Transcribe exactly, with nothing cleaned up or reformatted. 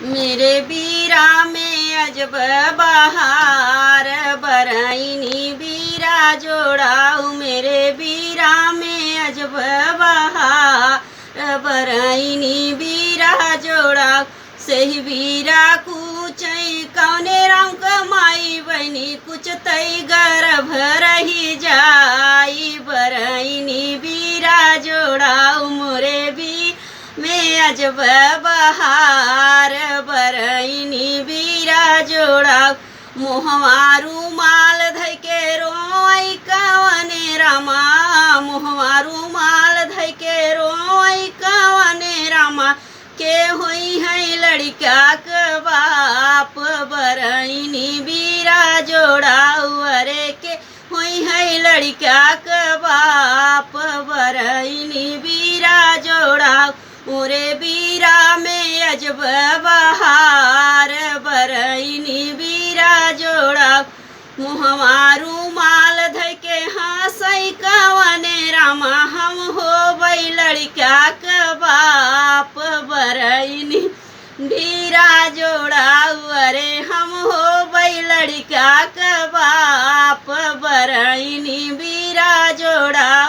मेरे बीरा में अजब बहार, बरइनी बीरा जोड़ाऊ, मेरे बीरा में अजब बहार, बरइनी बीरा जोड़ाऊ। सेही बीरा कुचई कउने रंग माई बहिनी, कुचतई गर्भ रही जाई, बरइनी बीरा जोड़ाऊ, मोरे बी में अजब बहार, बरइनी बीरा जोड़ाऊ। मुहवा रुमाल धइके रोई कवने रामा, मुहवा रुमाल धइके रोई कवने रामा, के होइहैं लड़िका क बाप, बरइनी बीरा जोड़ाऊ, अरे के होइहैं लड़िका क बाप, बरइनी बीरा जोड़ाऊ। मोरे बीरा में अजब बहार, बरइनी बीरा जोड़ाऊ। मुहवा रुमाल धइके हँसई कवने रामा, हम होबई लड़िका क बाप, बरइनी बीरा जोड़ाऊ, अरे हम होबई लड़िका क बाप, बरइनी बीरा जोड़ाऊ।